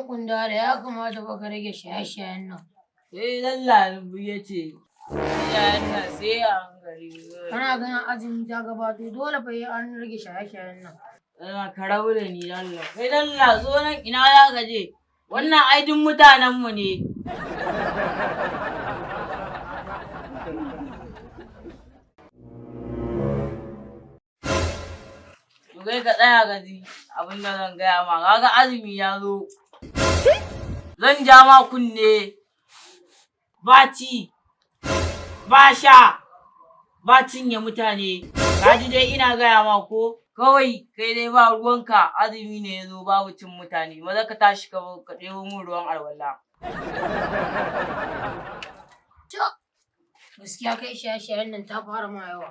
Ɗan kunda da ya kamata fa ka rage shaye-shayen nan. Sai lalla ya ce, iyayen nan sai a hankali. Kana ganin azumi ta gabato, dole fa sai an rage shaye-shayen nan. Ana ka rabu da ni lalla. Kai lalla, zo nan, ina ya gaje. Wannan ai duk mutanenmu ne. To kai ka tsaya ka ji abin da zan gaya ma. Kaga azumi ya zo. Zan ja ma kunne. Ba ci, ba sha, ba cinye mutane. Ka ji dai ina gaya ma ko? Kawai kai dai ba ruwanka, azumi ne ya zo, babu cin mutane. Maza ka tashi ka ɗebo min ruwan alwala. Gaskiya kai, shaye-shayen nan ta fara ma yawa.